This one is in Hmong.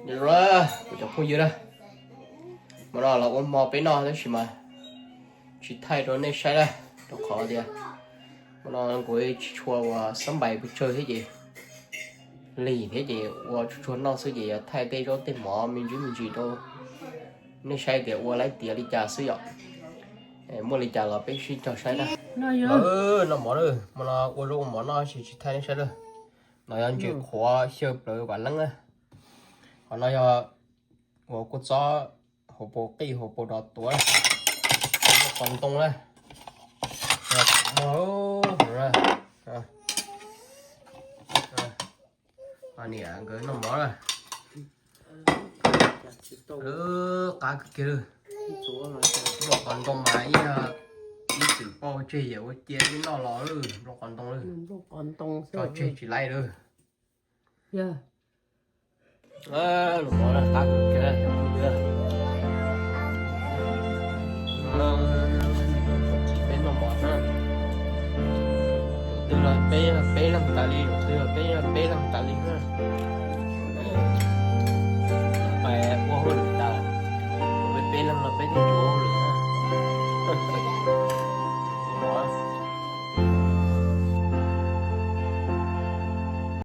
Kuv cov phooj ywg na, hmo no los ua hmo peb noj tab sis mas tsis thaij rau nej saib na, rau qhov tias hmo no kuv tsis tshua ua xab npais pes tsawg thiab ces lig thiab ces ua tsuag tsuag noj xwb ces yog thaij tej zaub tej mov me ntsis me ntsis rau nej saib tias ua laib tiav li cas xwb yom. Muaj li cas los peb sib cog saib na. Noj mov na, hmo no ua zaub ua mov noj tab sis tsis thaij nej saib na. No yog ntses qhuav xyaw plaws vam leeb na. Qhov no yog ua kua txob hauv paus qij hauv paus dov tuav, qos ntoo na. Niam nkawd noj mov na. Qab kawg kiag lawm. Nplooj qos ntoo mas ib, ib txwm pauj tseg yam ua cia ib noj los lawm nplooj qos ntoo lawm. Tso tseg tsis laib lawm. Los mov qab kawg kiag. Peb noj mov na. Tus twg los peb, peb leeg tas li, tus twg los peb, peb leeg tas li na.